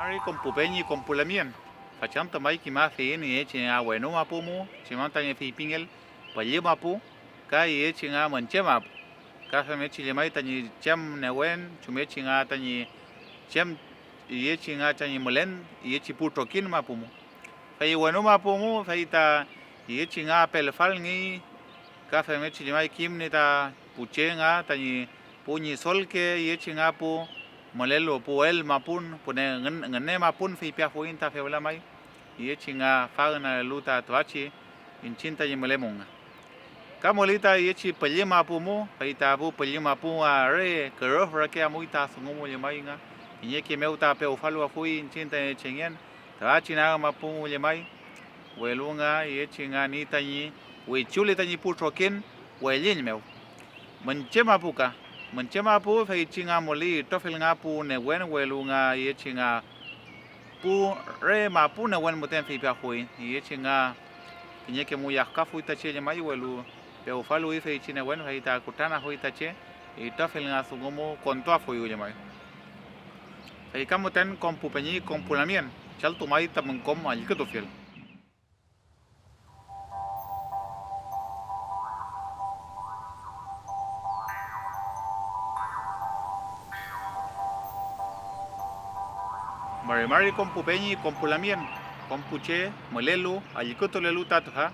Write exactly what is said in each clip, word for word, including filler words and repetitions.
Mari kom pu peñi kom pu lamien, fachantü may kimafiyiñ iyechi nga wenu mapu mu, chem am tañi feypingel püllü mapu, ka iyechi nga münche mapu, ka femngechi llemay tañi chem newen, chumngechi nga tañi chem iyechi nga tañi mülen iyechi pu trokiñ mapu mu. Fey wenu mapu mu, fey ta iyechi nga pelfalngey, ka femngechi llemay kimni ta pu che nga tañi pu ñidolke iyechi nga pu mülelu pu el mapun, püne ngün-, ngüne mapun feypiafuiñ ta fewla may, iyechi nga fagünagelu ta tüfachi iñchiñ tañi mülemum nga. Ka müley ta iyechi püllü mapu mu, fey ta pu püllü mapu nga re kürüf reke amuy ta dungu mu llemay nga, kiñeke mew ta pewfaluwafuy iñchiñ tañi chengen tüfachi nag mapu mu llemay, welu nga iyechi nga ni tañi wichuli tañi pu trokiñ welliñ mew. Münche mapu ka, münche mapu feychi nga müley itrofill nga pu newen, welu nga iyechi nga pu re mapu newen müten feypiafuiñ, iyechi nga kiñeke mu yafkafuy ta che llemay, welu pewfaluwi feychi newen, fey ta kutranafuy ta che, itrofill nga dungu mu kontuafuy llemay. Fey ka müten kom pu peñi kom pu lamien, chaltumay tamün kom allkütufiel. Mari mari kom pu peñi kom pu lamien, kom pu che mülelu allkütulelu ta tüfa,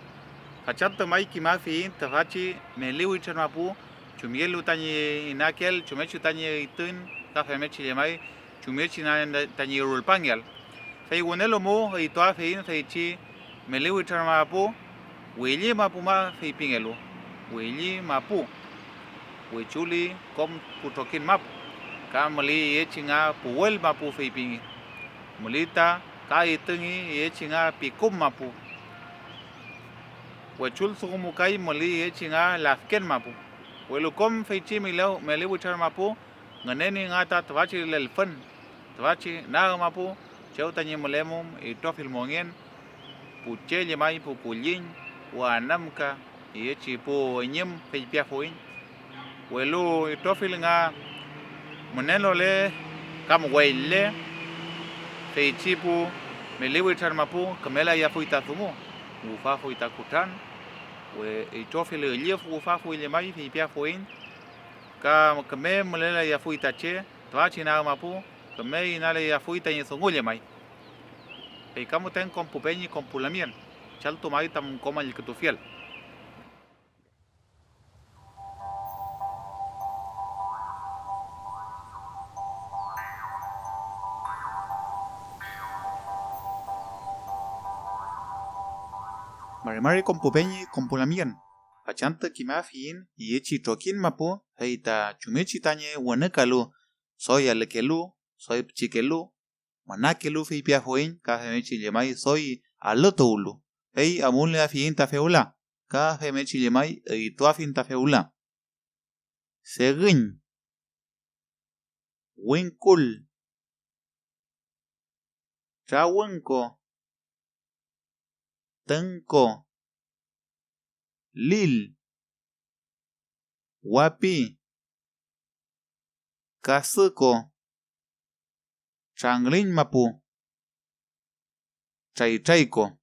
fachantü may kimafiyiñ tüfachi meli witran mapu chumngelu tañi inakel, chumngechi tañi üytun, ka femngechi llemay chumngechi na tañi rulpangeael. Fey wünelu mu üytuafiyiñ feychi meli witran mapu willi mapu ma feypingelu, willi mapu, wichuli kom pu trokiñ mapu, ka müley iyechi nga puwel mapu feypingi. Müley ta ka itüngi iyechi nga pikum mapu. Wechul dungu mu kay müley iyechi nga lafken mapu, welu kom feychi meli witran mapu ngüneni nga ta tüfachi lelfün, tüfachi nag mapu chew tañi mülemum itrofill mongen, pu che llemay pu kulliñ, pu anümka, iyechi pu üñüm feypiafuiñ, welu itrofill nga münelole kam weylle, feychi pu meli witran mapu kümelayafuy ta dungu, wüfafuy ta kutran, we itrofill üllüf wüfafuy llemay feypiafuiñ, ka küme mülelayafuy ta che tüfachi nag mapu, küme inaleyafuy tañi dungu llemay. Fey ka müten kom pu peñi kom pu lamien, chaltumay tamün kom allkütufiel. Mari mari kom pu peñi kom pu lamien, fachantü kimafiyiñ iyechi trokiñ mapu, fey ta chumngechi tañi wünükalu, doy alükelu, doy pichikelu, münakelu feypiafuiñ, ka femngechi llemay doy alü tuwlu, fey amuleafiyiñ ta fewla, ka femngechi llemay üytuafiñ ta fewla. Degüñ, wingkul, trawüngko, tüngko, lil, wapi, kasüko, trangliñ mapu, traytrayko.